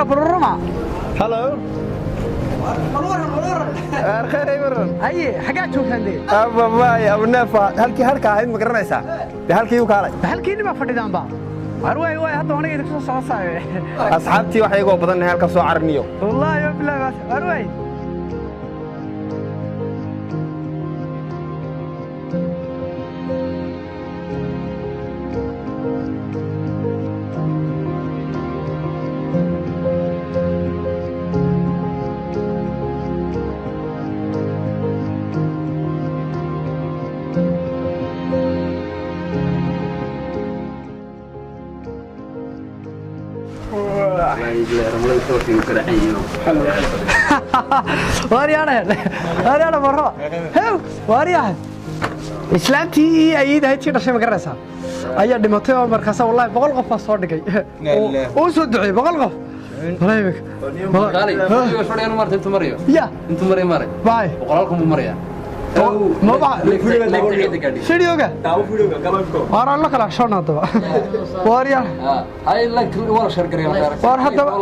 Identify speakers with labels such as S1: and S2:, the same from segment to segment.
S1: Helo, baruruma.
S2: Hello. Khayr ay waran.
S1: Haye, xagaa joogtaan dee?
S2: Ababaay, abuneefa halkii halka ahayd ma garanaysaa? Dee halkii u kaalay.
S1: Halkiinni baa fadhidaanba. War waay waay, hadda aniga idinku soo socosaayo.
S2: Asxaabtii wax iyagoo badan halka soo carniyo.
S1: Wallaahi wa bilaahi, war waay. Waaryaane, waaryaane, marraba hew, waaryahan islaantii ii ayiidahay tii dhashay ma garanaysaa ayaa dhimatay oo markaasa wallahi 100 qof baa soo dhigay oo soo duceeyey 100 qof wallahi imika.
S3: Intuu marayo
S1: ya
S3: intuu maray maray
S1: baay
S3: boqolaalkan buu marayaa.
S1: Ma baxa sidioga waar aan la kala xishoona haddaba, waaryahan. Waar haddaba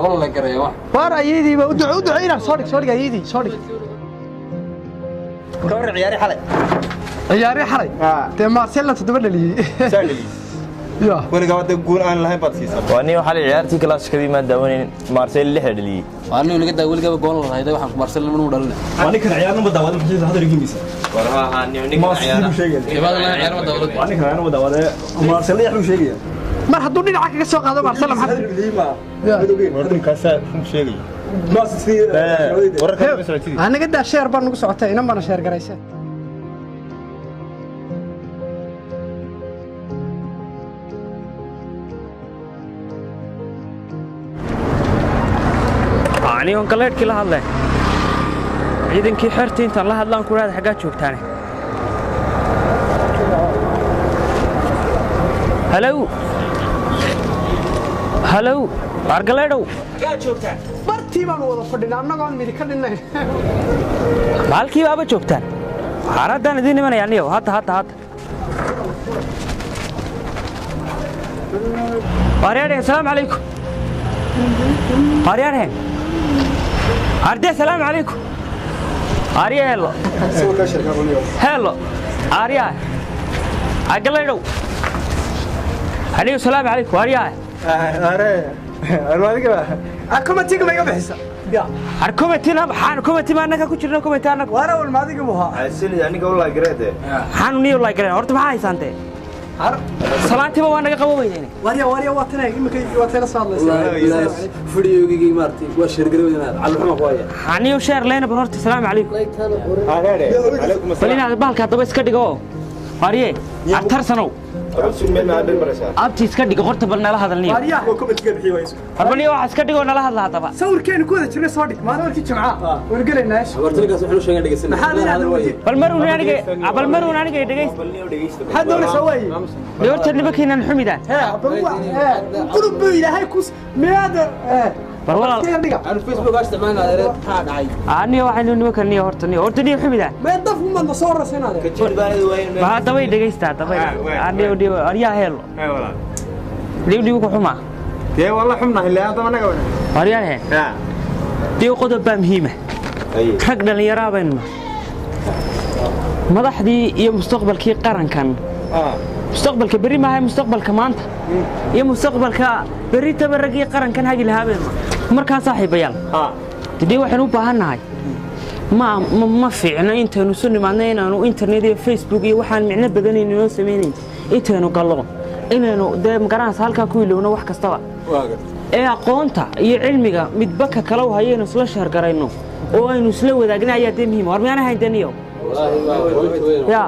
S3: wala la garaya wax.
S1: Waar ayeydii baa u duce, u duceynaa. Soo dhig, soo dhig ayeydii, soo dhig.
S2: Ka waran ciyaari xalay?
S1: Ciyaari xalay dee Marcelo 7 dhaliyey ya.
S2: Weligaa wada guul aan lahayn baad siisaa.
S4: Waa nin xalay ciyaartii kalaashkadii maan daawanaynin, Marcel 6 dhaliyey.
S3: Waa nin naga daa weligaba gool la hayday, waxaan Marcelo manuu dhalina.
S5: Waa ninkan ciyaarna ma daawada, maxay hadal igiisa?
S4: War ha ha, ninkan ciyaara.
S3: Cibaada la ciyaar ma daawada.
S5: Waa ninkan ciyaarna ma daawada, Marcel 6 buu sheegaya.
S1: Mar hadduu dhinaca kaga soo qaado Marcelo maxaa
S2: Warkaasa run sheegaya. Wararka ma socotid?
S1: Anaga daa sheer baa nagu socotay, inan baana sheer garaysa.
S6: Anigoon galeedhkii la hadle ciidankii xerta intaan la hadlaan ku idhahda xaggaa joogtaane. Halow, halow, waar galeedhow, xaggaa joogtaan?
S1: Bartii baanu wada fadhinaa annagoon midi ka dhinnayn.
S6: Maalkii baaba joogtaan, xaaraddaan idiin imanaya aniyow. Hadda hadda hadda, waaryaadheen, asalaamu calaykum. Waaryaadheen, ardee, salaamu calaykum. Aarya, heello heello, aaryaa agalaydhow anigu, salaamu calaykum aaryaa.
S2: Are, armaadiga.
S1: Komatiga ma iga bixisa ya?
S6: Har komatina maxaan komati ma annaga ku jirna komati annaga?
S1: Waar awal maadiga buu ahaa.
S4: Silid aniga u laagireede.
S6: Maxaanu niyo laagareen horta, maxaa haysaantee? Salaantiiba waa naga qabo weydeen.
S1: Waarya, waarya, waa tanay imika, waa tayla soo hadlaysa.
S3: Fadhiyogigii maartay waa sheergaroweynaa calxuma ku haya.
S6: Aniyo sheer leena bal horta, salaamu calaykum.
S2: Areere. Alaykum
S6: bal
S2: asalaam.
S6: Inaad bahalka haddaba iska dhigo waarye artarsanow. Abti iska dhigo horta, bal nala hadalniyo.
S1: Waarya.
S6: Harbaniyo waxa iska dhigo, nala hadla haddaba.
S1: Sawirkeenu ku wada jirnay soo dhig maalin markii jimcaha waynu gelaynaa esha.
S3: Abartinkaas waxaanu sheegan dhegeysanay.
S1: Maxaa leedahay wadi?
S6: Bal maruun aniga, bal maruun aniga dhegeysta.
S1: Maxaad doonaysaa waaye?
S6: Dee horta nimankiinan xumidaan.
S1: Hee, bal waa hee qurub buu ilaahay ku miyaad
S6: bal walaal
S1: iska dhiga.
S3: Aan Facebook isticmaalna adeer, maxaa dhacay?
S6: Aniyo waxaynu nimankan niyo horta, niyo horta, niyo xumidaan.
S1: Mee daf umaad soo horraysa
S6: Ba haddaba i dhegeysta haddaba, aniyo dhibo aryaa heelo dhiib dhibu ku xumaa.
S2: Dee waa la xumnahay ilaa haddaba anaga wana.
S6: Aryahe, dee qodob baa muhiima. Rag dhallinyaraa baynu nahay, madaxdii iyo mustaqbalkii qarankan, mustaqbalka berri maaha, mustaqbalka maanta iyo mustaqbalka berri taba raggii qarankan hagi lahaa baynu nahay. Markaa saaxiibayaal, dee waxaynu u baahan nahay ma fiicno intaynu isu nimaadno inaanu internet iyo Facebook iyo waxaan micno badanayn inoo samaynayn intaynu gallo, inaynu dee magaranaysa halkaa ku ilowno wax kastaba ee aqoonta iyo cilmiga midba ka kale u hayaynu isla sheergarayno oo aynu isla wadaagna ayaa dee muhiim. War miyaan ahayn daniyo ya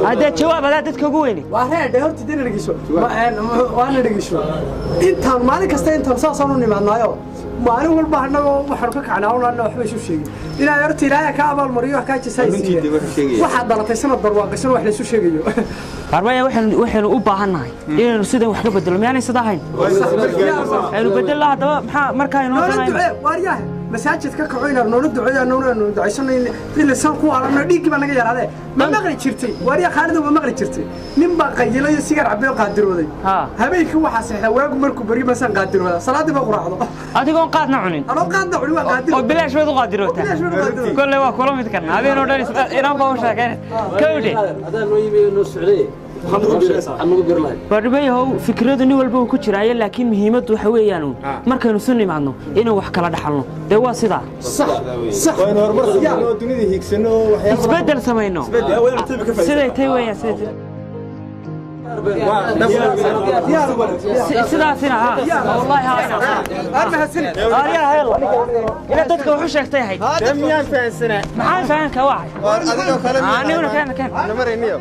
S6: haddee jawaab adaa dadka ugu weyni.
S1: Waa reedhe horta dina dhegeyso, waana dhegeyso intaan maalin kasta intaan saasaan u nimaadnaayo, maalin walba annagoo waxaanu ka kacnaa un anna waxba isu sheegin ilaahay horta ilaahay ka abaalmariyo wax kaa jisaysiiye. Waxaad dhalatay sanad barwaaqaysan wax laysu sheegayo.
S6: Warmaya, waxaynu u baahan nahay inaynu sidan wax ka bedelo, miyaanay sida ahayn? Aynu bedel haddaba, maxaa markaa inoo
S1: noola
S6: danayno?
S1: Ducee waaryahe, Masaajid ka kaco inaan noola duceeyo, annaguna aanu ducaysano in lisaan ku aragno, dhiiggii baa naga yaraadee. Ma maqli jirtay waariya Khaalidow? Ma maqli jirtay nin baa qayilayo, sigaar cabeyo, qaadirooday? Habeenkii waxaa seexda, waagu markuu baryo masaan qaadirooda, salaaddii ba quraacdo.
S6: Adigoon qaadna cunin.
S1: Anoo qaadna cuni, waa qaadir.
S6: Oo bilaash baad u qaadirootaa.
S1: Bilaash baad u qaadirootaa.
S6: Kolley waa kula mid karna habeen oo dhan inaan baa u sheekaynaysa kawdhe.
S3: Adaa noo yimi, noo socday, waxaan nagu biri lahayd.
S6: Baadhibayahow, fikradu nin walba uu ku jiraayo, laakiin muhiimaddu waxa weeyaan uun markaynu isu nimaadno inaan wax kala dhaxalno. Dee waa sidaa.
S1: Sax sax.
S2: Waynu horumar samayno, dunida hiigsano, waxyaabo
S6: isbeddel samayno. Siday tay weeyaan, siday tay. Sidaasina ha, wallahi ha.
S1: Aad mahadsanid.
S6: Aryaa heella inaad dadka wax u sheegtay ahayd.
S2: Dee miyaan fahansanaa?
S6: Maxaan fahanka waxay
S2: Waar adigoo kale
S6: aniguna keena keena
S2: namarayniyo.